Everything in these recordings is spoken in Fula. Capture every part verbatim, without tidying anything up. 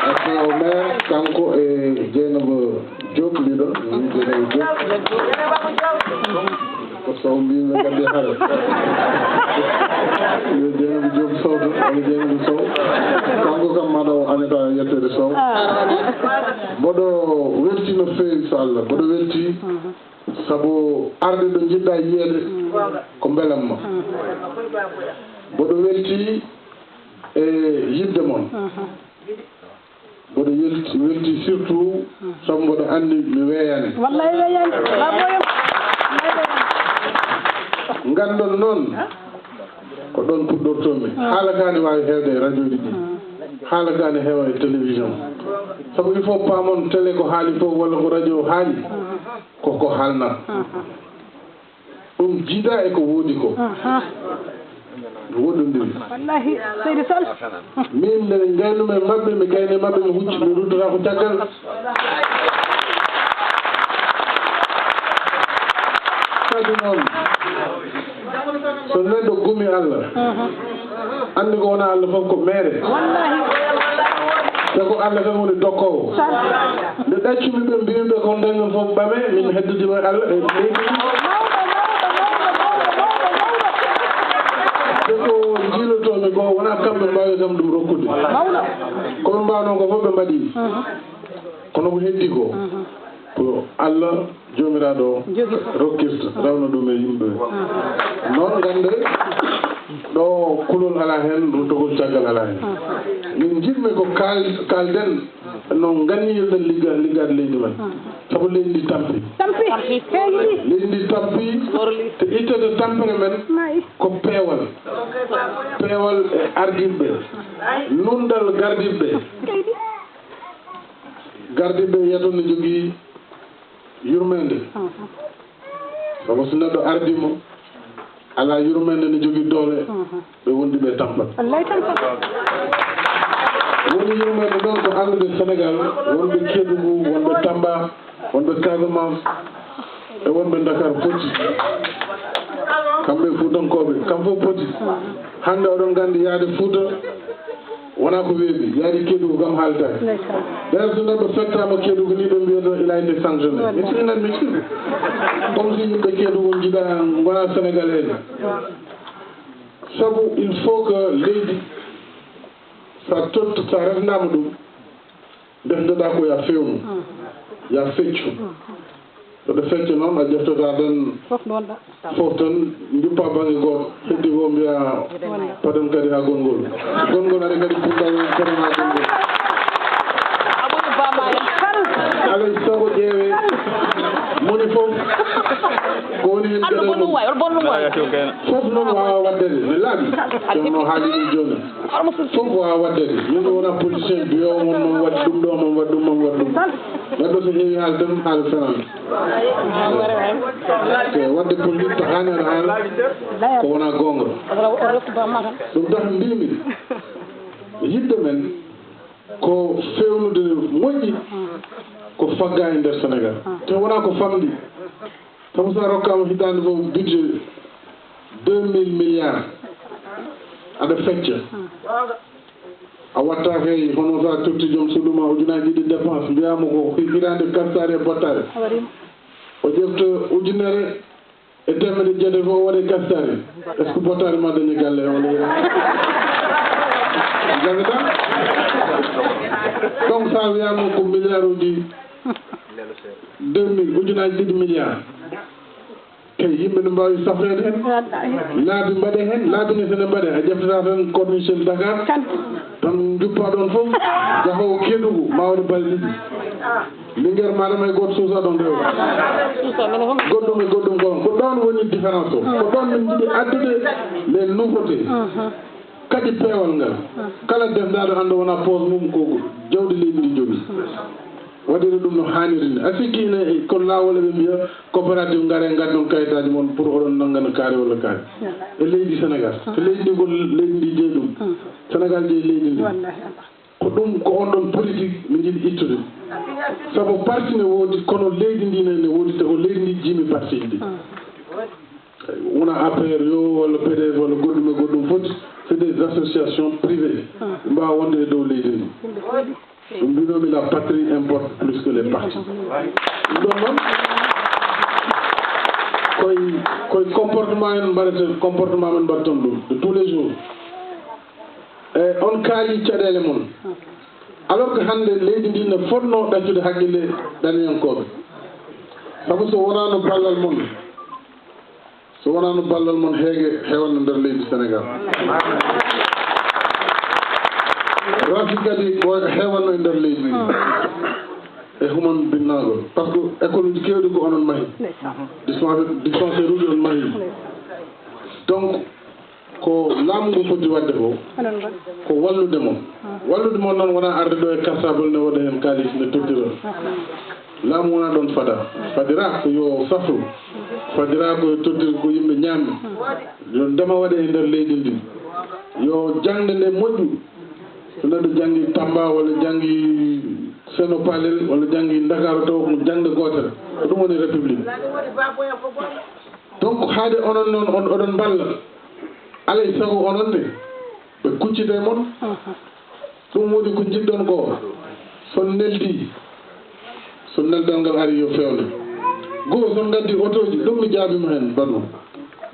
Adjoint au maire, kanko e Dieynaba Diop, mbiɗo, mi Dieynaba Diop. Ko Sow mbimi, ɓe ngaddi hare. Yo Dieynaba Diop Sow to, walla Dieynaba Sow. Kanko kam maɗa o anata yettere Sow. Mboɗo welti no feewi, so Allah. Mboɗo welti. Sabu arde ɗo njiɗɗa yiyeede ko mbelamma. Mboɗo welti e yiɗde mon. Mboɗo yelti, welti surtout sabu mboɗo anndi mi weeyaani. Wallay weeyaani. Baboyam. Nganndon noon ko ɗoon puɗɗortoomi. Haala kaa ne waawi heewde e rajooji ɗi. Haala kaa ne heewa e télévision. Sabu il faut paamon télé ko haali fof walla ko radio haali. Koko haalnata. Ɗum jiida e ko woodi ko. Woɗɗondiri. Wallahi, seydi Sall. Min nde ɓe ngaynumi e maɓɓe, mi gayni e maɓɓe, mi hucci, mi ruttata ko caggal. Kadi noon, so neɗɗo gumi Allah, anndi ko wona Allah fof ko meere. Wallahi. Te ko Allah tan woni dokkoowo. Nde ɗaccumi ɓe, mbimi ɓe ko dañmi fof ɓame, min heddodima e Allah e leydi ndi. Te ko njiilotomi ko wona kamɓe mbaawi kam ɗum rokkude. Ko ɓe mbaawno ko fof ɓe mbaɗi. Kono ko heddi ko, ko Allah Joomiraaɗo o rokkirta, rawna ɗum e yimɓe. Noon, ngannde ɗo kulol alaa heen, ruttogol caggal alaa heen. Min njiɗmi ko kaal-, kaalden no nganniyirɗen ligga-, liggaade leydi men. Sabu leydi ndi tampi. Tampi. Leydi ndi tampi. Te ittata tampere men ko peewal. Peewal e ardiiɓe. Nunɗal gardiiɓe. Gardiiɓe yeto ne jogii yurmeende. Sabu so neɗɗo ardii mo, alaa yurmeende, ne jogii doole, ɓe wondi ɓe tampat. Wallay tampat. Woni yurmeende ɗoon ko anndude Sénégal, wonɓe Kédougou, wonɓe Tamba, wonɓe Casamance, e wonɓe Dakar poti. Kamɓe Fuutankooɓe, kam fof poti. Hannde oɗon nganndi yaade Fuuta, wona ko weeɓi, yaade Keedugu kam haaltaaki. Ndeysaan. D'ailleurs, so neɗɗo fettaama Keedugu ni, ɓe mbiyata il a été sanctionné. Mi siminat mi sibu. Comme si yimɓe Keedugu njiɗa ngona Sénégalais. Sabu il faut que leydi, sa tot-, sa resndaama ɗum, ndefndoɗaa ko ya fewnu, ya feccu. Saɗa fecca noon, a ƴeftataa tan fof noon ɗa. Fof tan njuppa bannge gooto, heddi ko mbiya paɗen kadi haa gonngol. Gonngol ari kadi puɗɗa won paɗen haa gonngol. Alay sago ƴeewe moni fof ko woni heen. Alɗo geɗal bonɗum mum wawi, oto bonɗum wawi. Fof noon waawa waɗdede, ne laaɓi. Ceerno haali ɗum jooni. Fof waawa waɗdede. Min mi wona politicien biyo mon, mon waɗi ɗum ɗo, mon waɗi ɗum, mon waɗi ɗum. Neɗɗo so heewi haala tan, haala fenaande. Te waɗde politique to haani aɗa haala ko wona goonga. Ɗum tax mbimi yiɗde men ko fewnude moƴƴi ko fagga e nder Sénégal. Te wona ko famɗi. Sabu sa rokkaama hitaande fof budget deux mille milliards, aɗa fecca. A watta kay, hono sa totti joom suudu ma ujunaaji ɗiɗi dépense, mbiyaama ko hitaande kastaare e bottaare. O ƴefta ujunere e teemedde jeetati fof, o waɗa e kastaare. Est-ce que bottaare ma dañi galle o? Galle tan. Donc, sa wiyaama ko milliard uji deux mille, ujunaaji ɗiɗi milliard. Kay yimɓe no mbaawi safreede heen. Laabi mbaɗee heen, laabi ne so ne mbaɗee. A ƴeftataa tan corniche Dakar, tan njuppaa ɗoon fof, jahoowo Keedugu, ma waɗa balɗe ɗiɗi. Lingeer maɗa may gooto suusa ɗoon rewo. Goɗɗum e goɗɗum ko, ko ɗoon woni différence o. Ko ɗoon min njiɗi addude les nouveautés. Kadi peewal ngal. Kala defdaaɗo hannde wona poos mum ko jawdi leydi ndi jogii. Waɗira ɗum no haaniri ni. A sikki ine ko laawol eɓe mbiya coopérative ngare ngaddon kayitaaji mon pour oɗon nanngana kaari walla kaari. E leydi Sénégal. Ko leydi ndi ko leydi ndi jeyi ɗum. Sénégal jeyi leydi ndi. Ko ɗum ko on ɗon politique min njiɗi ittude. Sabu parti ne woodi, kono leydi ndi ne, ne woodi, te ko leydi ndi jiimi partiji ɗi. Wona A P R yo, walla P D S, walla goɗɗum e goɗɗum foti, c'est des associations privées. Mbaawa wonde e dow leydi ndi. Ɗum mbinomi, la patrie importe plus que les partis. Ɗum ɗon noon, koye, koye comportement en mbaɗata, comportement men mbaɗton ɗum de tous les jours. E on kaali caɗeele mon. Alors que hannde leydi ndi ne fotno ɗaccude haqqille ɗaniyankooɓe. Sabu so wonaano ballal mon, so wonaano ballal mon, heege heewanno nder leydi Sénégal. Rafi kadi o heewanno e nder leydi ndi. E human binnaango. Par ce que école uji keewɗi ko onon mahi. Dispensaire, dispensaire uji on mahi. Donc, ko laamu ngu foti waɗde ko, ko wallude mo. Wallude mo noon wonaa arde ɗo e cartable ne waɗa heen kaalis ne tottira. Laamu wonaa ɗoon fada. Fadiraa ko yo safru. Fadiraa ko yo tottir ko yimɓe ñaami. Yo ndema waɗe e nder leydi ndi. Yo jaŋde nde moƴƴu. So neɗɗo janngi Tamba walla janngi Seno Palel walla janngi Ndakaaru taw ko jaŋde gootere. Ko ɗum woni République. Donc, haade onon noon on, oɗon mballa. Alay sago onon ne, ɓe kuccida e mon. Ɗum woni ko njiɗɗon ko. So neldi, so neldal ngal ari yo feewne. Goo, so ngaddi otooji, ɗum mi jaabima heen, mbaɗu.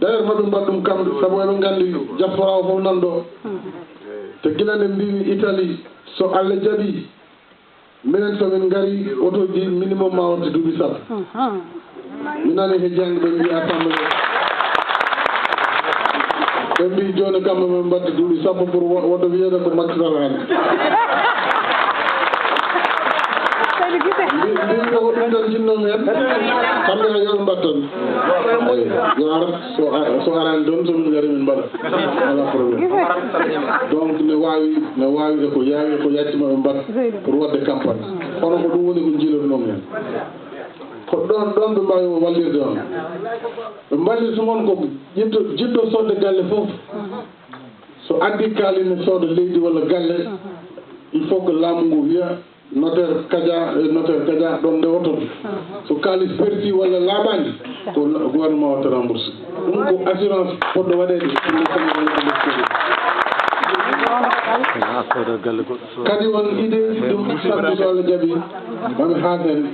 D'ailleurs, maɓe mbaɗ ɗum kamɓe, sabu eɓe nganndi diaspora o fof nan ɗo. Te gila nde mbimi Italie, so Allah jaɓi, minen so min ngari, otooji minimum ma waɗde duuɓi sappo. Mi nani he jannde ɓe mbi assemblée. Ɓe mbi jooni kamɓe men mbaɗde duuɓi sappo pour wo-, woto wiyeede ko Macky Sall hannde. Mbi-, mbimi ko ko ɗum tan jinnoomi heen. Kamɓe kay yo ɓe mbaɗ tan. Eyi, yo ar, so a-, so araani toon, so min ngari min mbaɗa. Alaa problème. Donc ne waawi, ne waawi e ko yaawi e ko yajji ma ɓe mbaɗ pour waɗde campagne. Kono ko ɗum woni ko njiilotonoomi heen. Ko ɗoon, ɗoon ɓe mbaawi wallirde on. Ɓe mballirta mon ko jiɗɗo, jiɗɗo sodde galle fof. So addi kaalis ne sooda leydi walla galle, il faut que laamu ngu wiya notaire Kaja, eh, notaire Kaja ɗoon nde oton. So kaalis perti walla laaɓaani, ko la-, gouvernement watta remboursé. Ɗum ko assurance fotɗo waɗeede pour le Sénégal et l'extérieur. Kadi on idée ɗum samedi so Allah jaɓi, mami haak heen.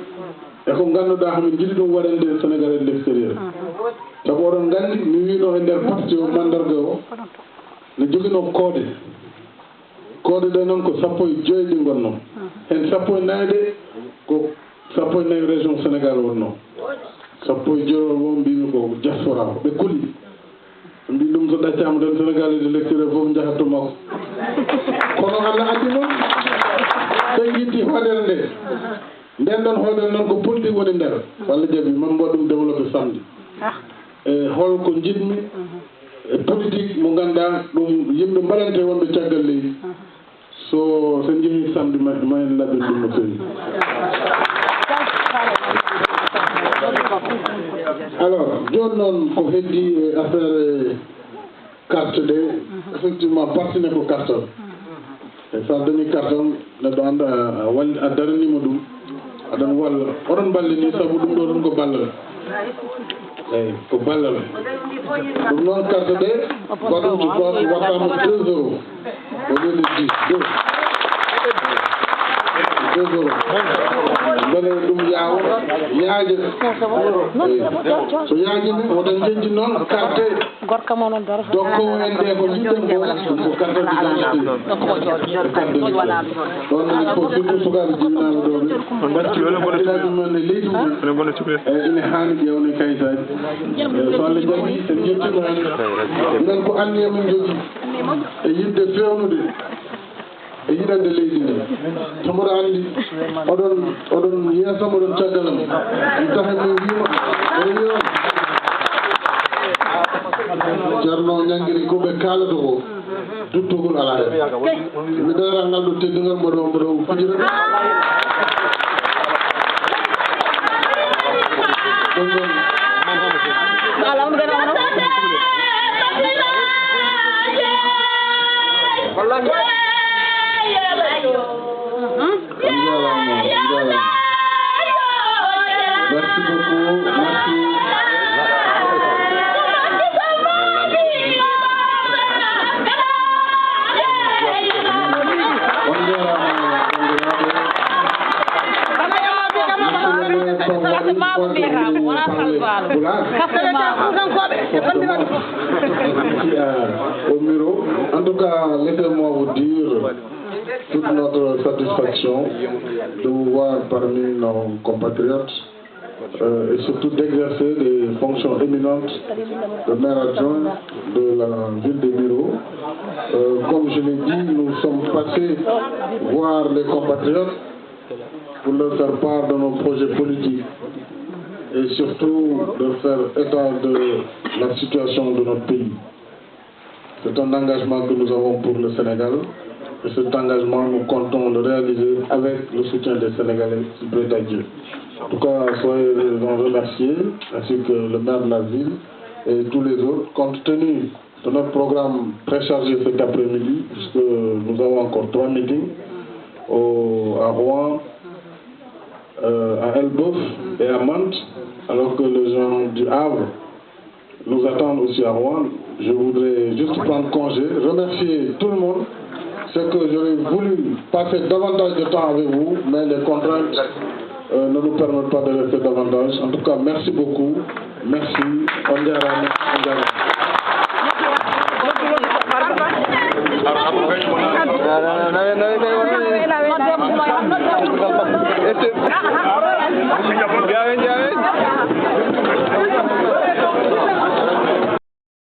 E ko ngannduɗaa hamin njiɗi ɗum waɗande Sénégal et l'extérieur. Sabu oɗon nganndi, mi wiino e nder parti o, mandarga o, ne joginoo koode. Koode ɗe noon ko sappo e joy ɗi ngonnoo. Heen sappo e nayi ɗe ko sappo e nayi région Sénégal wonnoo. Sappo e joy o mbimi ko diaspora o. Ɓe kuli. Mbi ɗum so ɗaccaama tan Sénégal e l'extérieur fof njahat to makko. Kono Allah addi noon. Ɓe ngitti hoodere nde. Nden ɗon hoodere noon ko politique woni nder. Walla jaɓi, man mbaɗ ɗum développé samedi. E hol ko njiɗmi e politique mo ngannduɗaa ɗum yimɓe mbaɗante wonɓe caggal leydi. So, so njehii samedi ma, ma en laɓɓin ɗum no feewi. Alors, jooni noon ko heddi e affaire carte ɗe, effectivement, parti ne ko carte on. E so a dañi carte on, neɗɗo annda a, a wal-, a daraniima ɗum, aɗon walla. Oɗon mballi ni sabu ɗum ɗo ɗum ko ballal. Eyi, ko ballal. Ɗum noon carte ɗe, mbaɗum, je crois que waɗɗaama deux euros. Au lieu de dix, deux. Deux euros. Mbele ɗum yaawa, yaaja. Eyi. So yaajini, wota njeñji noon carte. Gorko mo noon daro. Dokko en ɗe ko njiɗɗen ko, ko carte d'identité. E carte d'identité. Ɗon il faut surtout sukaaɓe jibinaaɓe ɗo ɓe. Mbaɗti wala mboɗo cuɓi. Ɗum noon e leydi mum. Wala mboɗo cuɓi. E ine haani ƴeewne kayitaaji. E so Allah jaɓi, en njettiima heen. Minen ko anniya min njogii. E yiɗde feewnude. E yiɗande leydi ndi. So mboɗo anndi, oɗon, oɗon yeesam, oɗon caggal am. Mi taha mi wiima, oɗon wiya on. Ceerno Ñanngiri, ko ɓe kaalata ko, duttugol alaa heen. Mi daara ngal ɗo teddungal, mboɗo, mboɗo fijira. Ɗum ɗon. On njaaraama, on njaaraama. Merci beaucoup, merci. On njaaraama, banndiraaɓe. Maama mbiyata mo, wona Salvaano. Pulaar. Kafre maama. Merci à, au Miro. En tout cas, laissez-moi vous dire toute notre satisfaction de vous voir parmi nos compatriotes, euh, et surtout d'exercer des fonctions éminentes de maire adjoint de la ville de Miro. Euh, comme je l'ai dit, nous sommes passés voir les compatriotes pour leur faire part de nos projets politiques et surtout de faire état de la situation de notre pays. C'est un engagement que nous avons pour le Sénégal et cet engagement, nous comptons le réaliser avec le soutien des Sénégalais, s'il plaît à Dieu. En tout cas, soyez en remerciés, ainsi que le maire de la ville et tous les autres, compte tenu de notre programme très chargé cet après-midi, puisque nous avons encore trois meetings au, à Rouen, euh, à Elbeuf et à Mantes, alors que les gens du Havre nous attendent aussi à Rouen. Je voudrais juste prendre congé, remercier tout le monde. C'est que j'aurais voulu passer davantage de temps avec vous, mais les contraintes, euh, ne nous permettent pas de rester davantage. En tout cas, merci beaucoup. Merci. On dira, on dira.